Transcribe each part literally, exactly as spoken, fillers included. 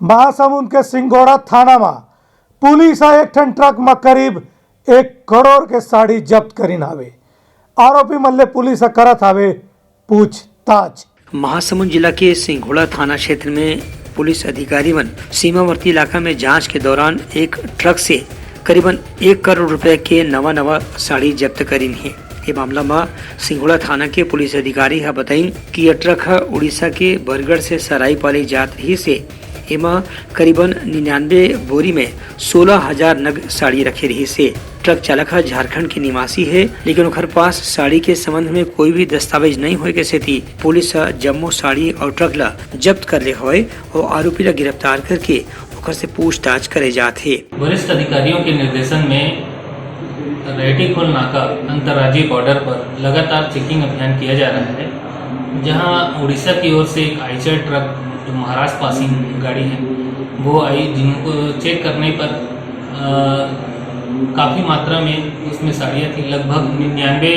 महासमुंद के सिंघोड़ा थाना म पुलिस ह एक ठन ट्रक म करीब एक करोड़ के साड़ी जब्त करिन हावे। आरोपी मन ले पुलिस ह करत हावे पूछताछ। महासमुंद जिला के सिंघोड़ा थाना क्षेत्र में पुलिस अधिकारी मन सीमावर्ती इलाका में जांच के दौरान एक ट्रक से करीबन एक करोड़ रुपए के नवा नवा साड़ी जब्त करिन हे। ये मामला म सिंघोड़ा थाना के पुलिस अधिकारी ह बताइन कि यह ट्रक ह उड़ीसा के बरगढ़ से सराईपाली जात रहिस हे। एमा करीबन निन्यानवे बोरी में सोलह हजार नग साड़ी रखे रहिस हे। ट्रक चालक ह झारखंड के निवासी हे, लेकिन ओखर पास साड़ी के संबंध में कोई भी दस्तावेज नहीं होए के सेती पुलिस ह जम्मो साड़ी और ट्रक ला जब्त कर ले हवय और आरोपी ला गिरफ्तार करके ओखर से पूछताछ करे जात हे। वरिष्ठ अधिकारियों के निर्देशन में रेहटीखोल नाका अंतर्राज्यीय बॉर्डर पर लगातार चेकिंग अभियान किया जा रहा है, जहां उड़ीसा की ओर से एक आइचर ट्रक, जो महाराष्ट्र पासिंग गाड़ी है, वो आई, जिनको चेक करने पर अ, काफ़ी मात्रा में उसमें साड़ियाँ थी। लगभग निन्यानवे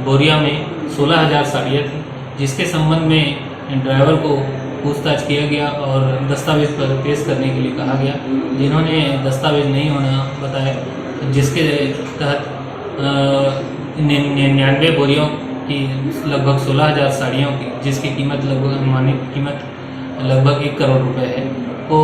बोरिया में सोलह हज़ार साड़ियाँ थी, जिसके संबंध में ड्राइवर को पूछताछ किया गया और दस्तावेज पर पेश करने के लिए कहा गया, जिन्होंने दस्तावेज नहीं होना बताया, जिसके तहत अ, निन-, निन्यानवे बोरियों की लगभग सोलह हज़ार साड़ियों की, जिसकी कीमत लगभग, अनुमानित कीमत लगभग एक करोड़ रुपए है, को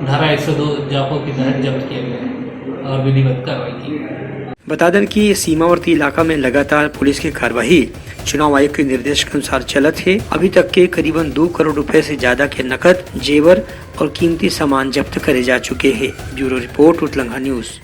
धारा एक सौ दो जापो के तहत जब्त किया गया है और विधिवत कार्रवाई की गई है। बता दें कि सीमावर्ती इलाका में लगातार पुलिस की कार्रवाई चुनाव आयोग के निर्देश के अनुसार चलत हे। अभी तक के करीबन दो करोड़ रुपए से ज्यादा के नकद, जेवर और कीमती सामान जब्त करे जा चुके हैं। ब्यूरो रिपोर्ट, उतलंघा न्यूज।